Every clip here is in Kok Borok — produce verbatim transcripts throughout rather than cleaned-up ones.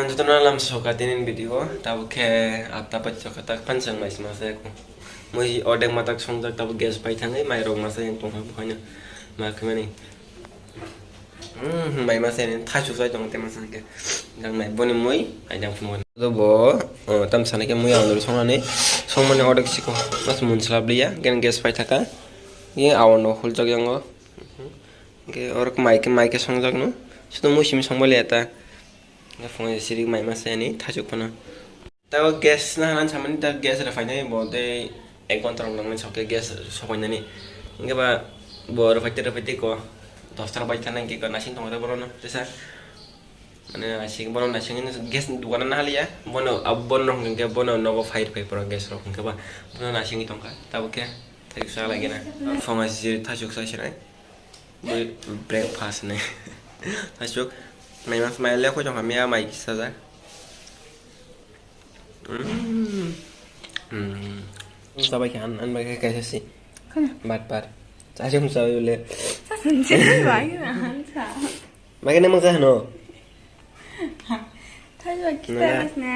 Jotono lam soka tinin video, tabuk khe atta pai soka tak phan chang mai sima se ko. Mui ordek ma tak songjak, tabuk gas pai thangwi mai rok ma se tong ha bukhai na ma khe mani. Hmm, mai ma se ni thachuk sai tong te ma se ke. Dang nai boni mui ai dang phungo. Do bo, oh, tam sani ke mui ang dori songnani songmani ordek siko. Mas mun slap liya, gen gas pai thaka. Ye awan no hul jak yango. Ge orok mai ke, mai ke songjak no. Sudo mui simi songbai liya ta. Ge phungo siri mai ma se ni thachuk phano. Tabo gas na hanan samani ta gas rw phainai bo tei ek ghonta rok nangnai sok khe gas sokoinani. Hwnkhe ba bo rw phaite rw phaite ko dosta rok bai thana hwnkhe ko naising tongo borok no tesa. Mane naising bono naising gas dukana na haliya bono abo bono hwnkhe bono nogo phai rw phai pora gas rok hwnkhe ba bono naising tongkha tabuk khe thaichuk sa lai gana. Phungo siri thaichuk sa sinai. Bui breakfast ni. Thaichuk mai ma mai le khoi tongkha miya mai kisa da. Mm. Mm. Sabai khe an, an bai khe kaisa si. Khana. Bat bat. Chajum sabai le. Sasun se bai na han sa. Mai khe ne mangsa hano. Thai bai kita Nana. Mas na.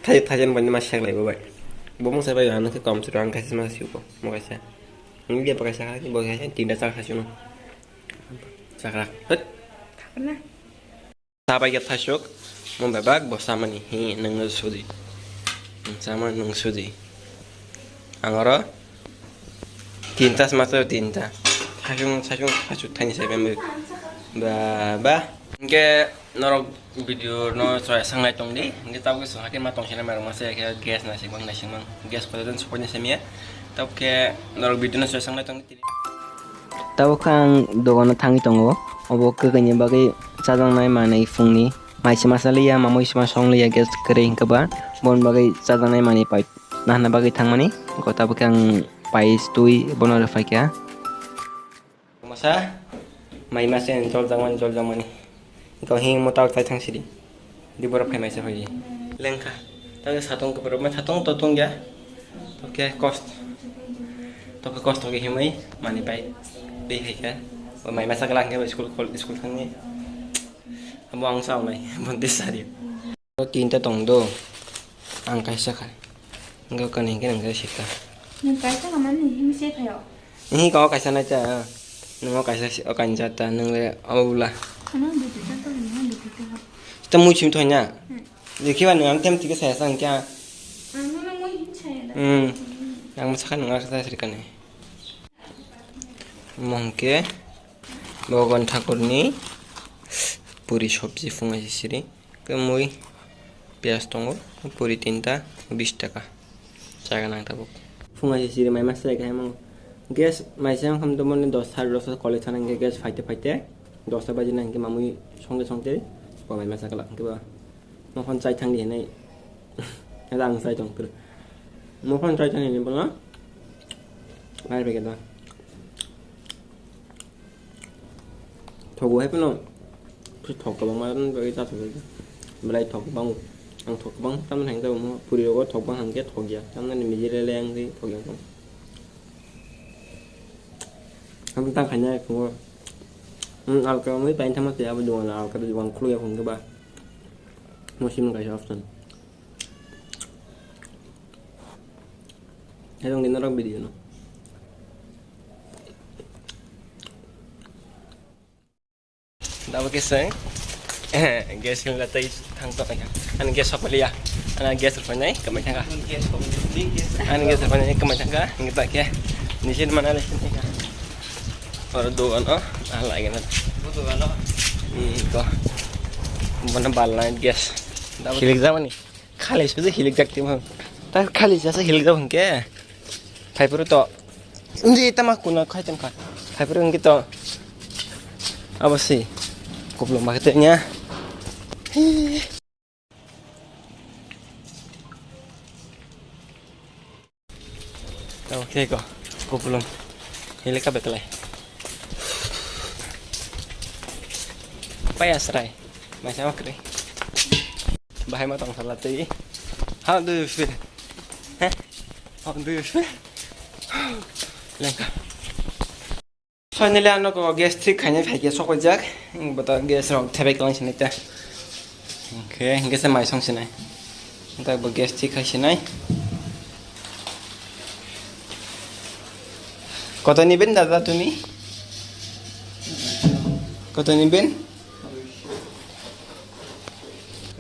Thai, thai jan bai ma sek lai bo bai. Bo mangsa bai ano khe kom chiro ang kaisa ma siu ko. Mo kaisa. Ang dia pa kaisa ha, bo kaisa tinta chak ha sino. Chakra. Hut. Khana. Sabai khe thasuk, mo bebak bo samani hi nang sudi. Sama nang sudi. Ang oro tinta sma to tinta. Thasuk, thasuk, thasuk thani sai bembe. Ba, ba. Hingke norok video no chwrai sanglai tongdi. Hingke tabuk swng hakhe ma tongsinai mai rok masa khe gas naisingmang, naisingmang. Gas kotor den sokoi naisingmaya. Tabuk khe norok video no chwrai sanglai tongdi. Tabuk khe ang dogano thangwi tongo. Obo kwkwi ni bagwi chajaknai manwi phungni. Mai se masa liya, mamui se masa ong liya, gas kwrwi hwnkhe ba. Boni bagwi chajaknai manwi pai nahana bagwi thangmani. Tabuk khe ang pais twi bono rw phaikha. Masa mai masa jol jakmani, jol jakmani. Iko hing mo tal tai thang sidi. Di borok phai mai se phai. Lengkha. Tang satong ko borok ma satong to tong ya. To ke cost. To ke cost ke himai mani pai. Di hai ka. O mai masa kelang ke school, school thang ni. Amo ang sa mai. Bonte sari. O tinta tong do. Ang kaisa khai. Enggak kan hingke nang sita. Nang kaisa kamani himse phayo. Ini kau kaisa na cha. Nang kaisa si o kan jata nang le aula. Ano de de ta to ni de de ta. Kita muchim to nya. Hmm. Dekhi ba nang tem tike saya sang kya. Ano na mo him saya da. Hmm. Nang mo sakha nang sa sri kane. Mongke Bhagwan Thakurni puri sobji phungai siri. Khe mui, piyaj tongo, puri tinta, bis taka. Chaga nang tabuk. Phungai se siri mai ma selai khe mung. Gas mai se wngkha mani dosta, sare dosta college thana hwnkhe gas phaite phaite dosta baji nang hwnkhe mamui songte songte bo mai ma sakla hwnkhe ba. Mokhon chai thangdi hinui. Ada ang chai tong khe. Mokhon chai thangdi hinui bono. Lai bege da. Thogo hai phano, thok kwbangma bagwi cha thok, belai thok kwbang, ang thok kwbang tamni hai tamo, puri rogo thok bang hangkhe thok ya, tamni miji lele ang thok ya. Ang tang khaina phungo, hmm, alka mui pain thama se abo dugan, alka dugan khuluk ya phungo ba, mo sim kaisa option. Hello, ni norok video no. Dabo khe se gas cylinder tei thang tong kha. Ani gas sokpaliya. Ani gas rwphainai kwmai thangkha. Ani gas rwphainai kwmai thangkha. Hingke ta khe nisin mana le sin thangkha. Oro dogan o ah lagi na. Iko. Bono bal nai gas. Dabo hilik jamani. Khali sudi hilik jak timo. Ta khali jasa hilik jak hingke. Phaipuru to. Ndi tama kuna khai tongkha. Phaipuru hingke to. Abo si. Kupulung bakhe tenya. Tamo khe ko kupulung. Hile ka beklai. Paya srai. Mai sama kre. Bahai ma tong sala tei. How do you feel? Heh? How do you feel? Lengka. Finally, ano ko gas thik khaina phaikhe sokojak. Bata gas rok thebek tong sinai ta. Hwnkhe, hwnkhe se mai song sinai. Tak bo gas thik khai sinai. Kotoni ben dada tumi? Kotoni ben?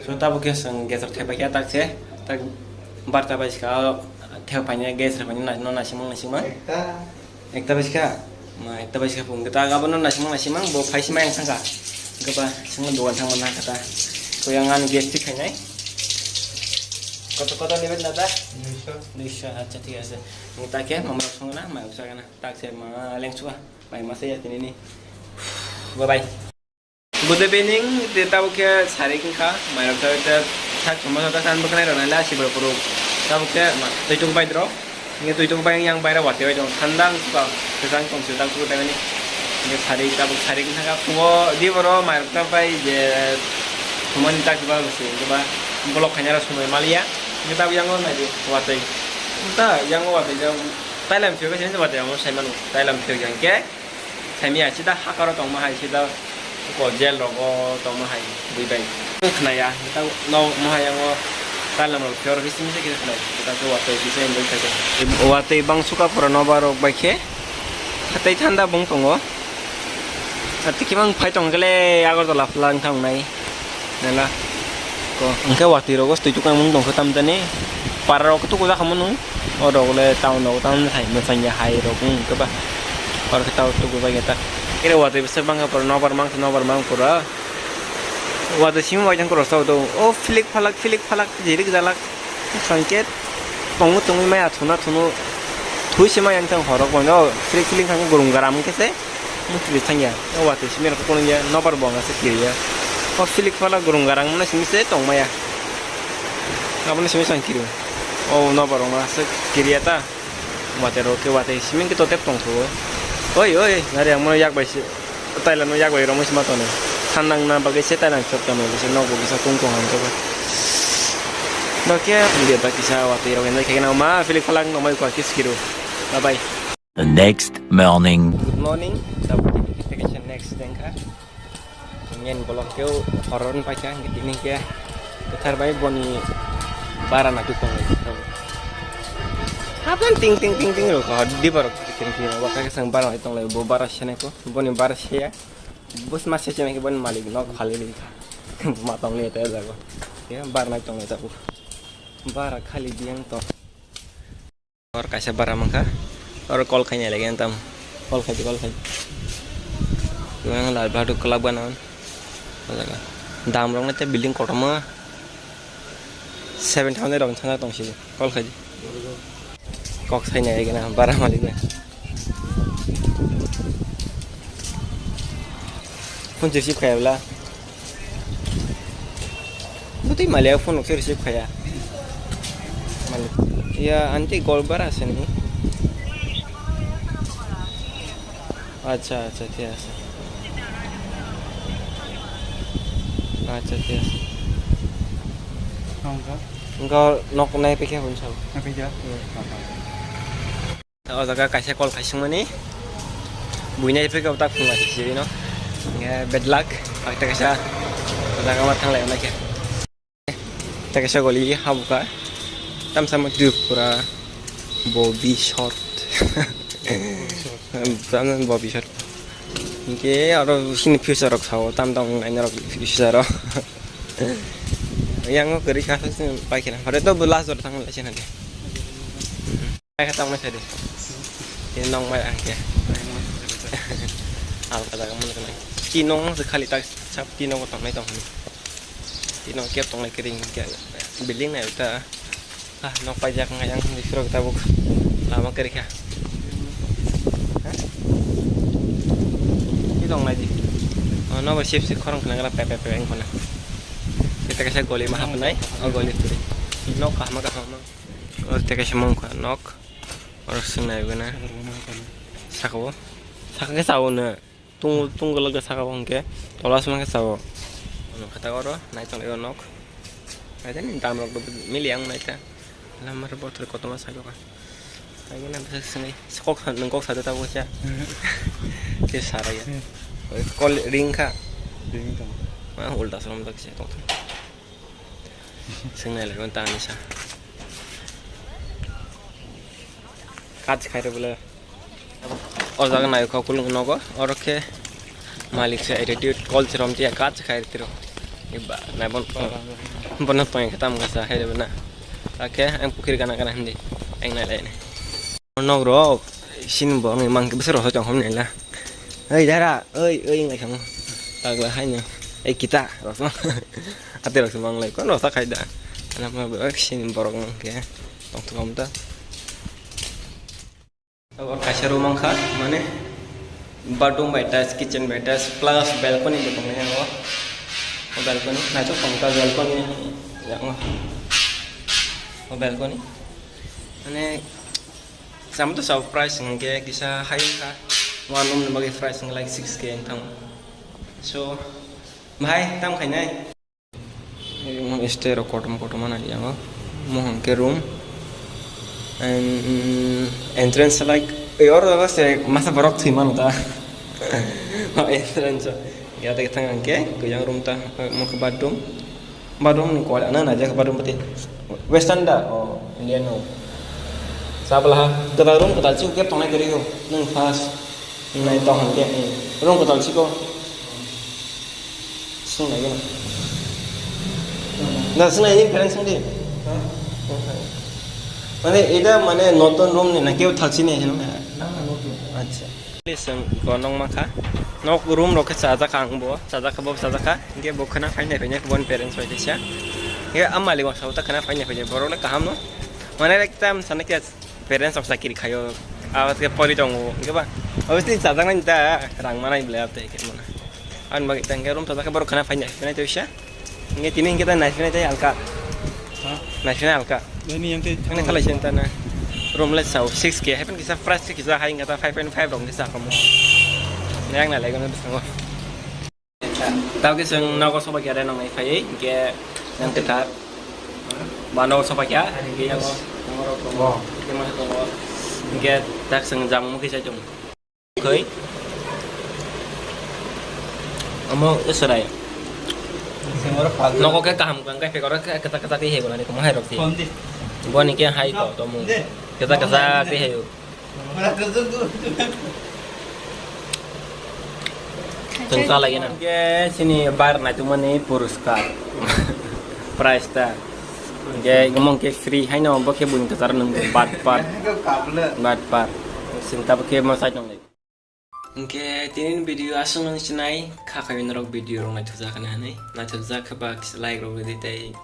So, tabuk khe chwng gas rok thepakya tak se, tak barta bai ska thepakya gas rok no naisingmang naisingmang. Ekta. Ekta bai ska, ma ekta bai ska phung tak abono naisingmang naisingmang bo phai sima yang thangka. Hwnkhe ba chwngno dogan thangma nangkha ta. Ko yang ani gas thik khainai. Koto koto ni bet na ta? Duiso. Duiso, acha thik ase. Ni ta khe mamrok songna, mai usa gana. Tak se ma lengsuka. Mai masa ya tini ni. Bye bye. Good evening, te tabuk khe sari wngkha, mairok ta ta thak thoma ta san bwkhanai rok nai la sibar puro. Tabuk khe ma twitung bai dro. Nge twitung bai yang bai ra wati bai dong. Thanda wngkha, kwchang tong sio tabuk khe bai ni. Nge sari tabuk sari wngkha phungo di boro mairok ta bai je thumani tak ba se ba block khaina ra somoi maliya. Nge tabuk yang nai di watwi. Ta yang watwi jang tailam phio khe watwi amo sai manu. Tailam phio yang khe. Saimia sida hakaro tongma hai sida ko jail rogo tongma hai bui bai. Khnaya ta no mo hai yango talam rok phiyor hising se kisa khnai ta ko wato kisa indoi khaja. Watwi bang suka pura nobar rok bai khe. Hatai thanda bung tongo. Ati kimang phai tong kele Agartala phlang thang nai. Nela. Ko, hwnkhe watwi rogo twi tukang mung tongkhe tamjani. Para rok tuku jakha mano. O rok le town rok tamo hai mwchangya hai rok wng khe ba. Oro khe town tuku bagya ta. Khe watwi bwswk bangkha pura nobar mangkha nobar mangkha pura. Watwi simi waithang khoroksa do. O philik phalak philik phalak jirik jalak. Sangket. Tongo tongwi maya thuna thunu. Thui se maya wngthang horok bono. Philik philik thangkhe gurung garam wngkhe se. Mukti thangya, o watwi simi rok kono ya, nobar bo ang ase kiriya. O philik phala gurung garang mano simi se tongmaya. Abono simi sang kiri. O nobar ang ase kiriya ta. Watwi rok khe watwi simi khe totep tongthogo. Oi, oi, nari ang mano yak bai se. Thailand no yak bai romwi sima tono. Thandang na bagwi se Thailand sok tamo se nok bo kisa tung tong ang khe. Dokhe, dia ta kisa watwi rok enjoy khe na ma philik phala nongmai kwa kis kiro. Bye bye. The next morning. Good morning. Tabuk tini khe tei kaisa next day wngkha. Ngen bolong khe horor ni paikha, hwnkhe tini khe kwthar bai boni bara naituk tonglai. Hapan ting ting ting ting rok hor di borok ting ting rok kha khe chwng bara nai tonglai bo bara senai ko boni bara seya bus ma se chenai khe boni malik nok khali ri kha ma tonglai ta jago ya bara nai tonglai ta bara khali biyang tong. Or kaisa bara mankha. Or call khaina lagi antam. Call khai, call khai. Yang lal badu kelab gana. Dam rong nete building kotorma. Seven thousand rong sana tong sini. Call khai. Kok sai nai gana bara malik na. Phone receive khai bla. Butui maliya phone rok se receive khaya. Malik. Ya, anti golbar ase ni. Acha, acha, thik ase. Acha, thik ase. Nongkha? Engkau nok nai pikhe hwn sao. Nai pikhe? Hmm. Apa? O jaga kaisa call khaisingmani. Buinai phikhe tak phunga sirino. Nge bad luck. Hakta kaisa jaga ma thanglai onai khe. Ta kaisa goli habuka. Tamsamo Tripura. Bobby short. Tamsamo Bobby short. Hingke aro sini future rok sao. Tam tong naina rok future rok. Yang kori kha sini paikena. Hore to last jor tang lai sini. Ai kha tongmai sadi. Tini nong mai ang khe. Alka jaga mano khe nai. Tini nong se khali tak sab tini nong tongnai tong hini. Tini nong kep tongnai kering khe building nai ta. Ah, nok paijak ngai ang bisrok tabuk. Lama keri kha. Ha? Tini nong nai di. Oh, no ba sip sip khorang khna gala pe pe pe ang khona. Kita kaisa goli ma hapnai. Oh, goli turi. Nok kahma kahma. Oro tei kaisa mangkha nok. Oro swngnai gana. Saka o. Saka khe sao no. Tung tung golok saka o hwnkhe. Tola sima khe sao. Ono khe ta oro nai tonglai o nok. Nai tani dam rok mili ang nai ta. Lama rok bothor kotorma sai ka. Ai gana bwsa swngnai. Kok sa nwng kok sa ta bo cha. Ke sarai ya. Kol ring kha. Ring tong. Ma ulta srom dak se tong. Swngnai lai tang nisa. Kach khai rw bwle. O jaga nai kho kulung nogo. Oro khe malik se attitude call se rom tiya kach khai tiro. Iba nai bon bono tong khe tam kasa hai rw na. Akhe ang pukhiri gana gana hindi. Ang nai lai nai. Nok rok sini bo ngi mang khe bwswk rok tong hom nai la. Oi dara, oi, oi ngai khamu. Tagla hai no. Ei kita rok. Ate rok se mang lai kon rok ta khai da. Ana ma bo sini borok mang khe tong thok hom ta. Abo kaisa room wngkha, mane bathroom bai attach, kitchen bai attach, plus balcony bo tongnai abo. O balcony, naithok tongkha balcony, yang o. O balcony. Mane, samo to sao price hwnkhe kisa high wngkha. One room ni bagwi price wngkha like six K wngthang. So, bhai, tam khainai? Mo stair rok kotom kotom ma nai yango. Mo hwnkhe room. And entrance like, eh, oro jaga se masa borok thwi mano ta. O entrance. Ya ta thang hwnkhe kuyang room ta, mo khe bathroom. Bathroom ni kol ana na jak bathroom pati. Western da, o Indian no. Sabla ha, kwtal room kwtal chi kep tongnai kwrwi o. Nwng first. Nai tong hwn khe, hmm. Rung kwtal siko. Sung nai gana. Da sung nai ni parents sung di. Mane ida mane notun room ni na keu thal sini hino. Acha. Sung ko nong ma kha. Nok room rok khe chajak ang bo, chajak kha bo chajak kha. Ge bo khana phai nai phai nai bon parents bai kisa. Ge amali wa sauta khana phai nai phai borok le kaham no. Mane ekta sana kya. Parents rok chakiri khaio, abo khe pori tongo, hwnkhe ba? Obviously, chajaknai ta rang manai bwlai, abo tei khe mano. Aboni bagwi ta hwnkhe room chajak khe borok khana phai nai, phai nai tei bisa. Hwnkhe tini hwnkhe ta nai phai nai tei alka. Ha? Nai phai nai alka. Nini yang tei. Ani khalai sen ta na. Room le sao six K, happen kisa price kisa hai hwnkhe ta five point five rok hwnkhe sa kamo. Yang nai lai gano bisango. Tao khe chwng nogo soba khe renok nai phaiwi, hwnkhe yang kwthar. Ba nogo soba khe, hwnkhe yang tongo, tongo, hwnkhe masa tongo. Hwnkhe tak chwng jamung mukhi sai tongo. Khoi. Omo Israel. Nogo khe kaham kang khe pekoro khe kwchak kwchak khe hebo nani kamo hai rok di. Boni khe hai to tomung. Kwchak kwchak khe heyo. Chwng cha lagi na. Hwnkhe chini bar naitukmani puraskar. Prize ta. Hwnkhe omo hwnkhe free haino bo khe buini kwcharo nung bat par. Bat par. Chwng tabuk khe ma side nung lai. Hwnkhe tini video aswk nung sinai kha khawi norok video rok naithokjak hinwi. Naithokjak khe ba kisa like rok rwdi tei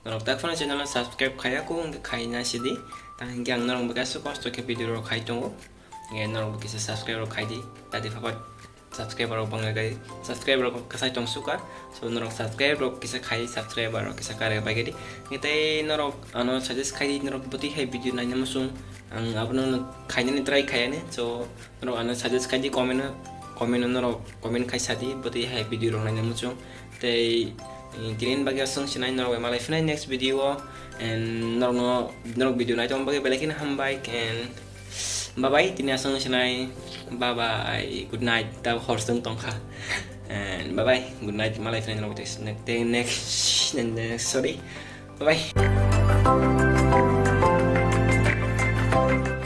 norok tak phano channel no subscribe khaiya kho hwnkhe khaina sidi. Tang hwnkhe ang norok bo kaisa kosto khe video rok khai tongo. Hwnkhe norok bo kisa subscribe rok khaidi. Tadi phapat subscriber rok bangwi gai subscriber rok kasai tong suka. So norok subscribe rok kisa khai subscriber rok kisa kare bai gadi. Hwnkhe tei norok ano suggest khaidi norok bwtwi hai video naina muchung. Ang abono khainani try khaiani. So norok ano suggest khaidi comment o, comment o norok comment khai sadi bwtwi hai video rok naina muchung. Tei, eh, tini bagwi aswk sinai norok bai malai phinai next video o, and norokno, norok video nai tongma bagwi belai kheno hambai, and bye bye, tini aswk sinai, bye bye, good night, ta hor chwng tongkha, and bye bye, good night, malai phinai norok tei next, next, sorry, bye bye.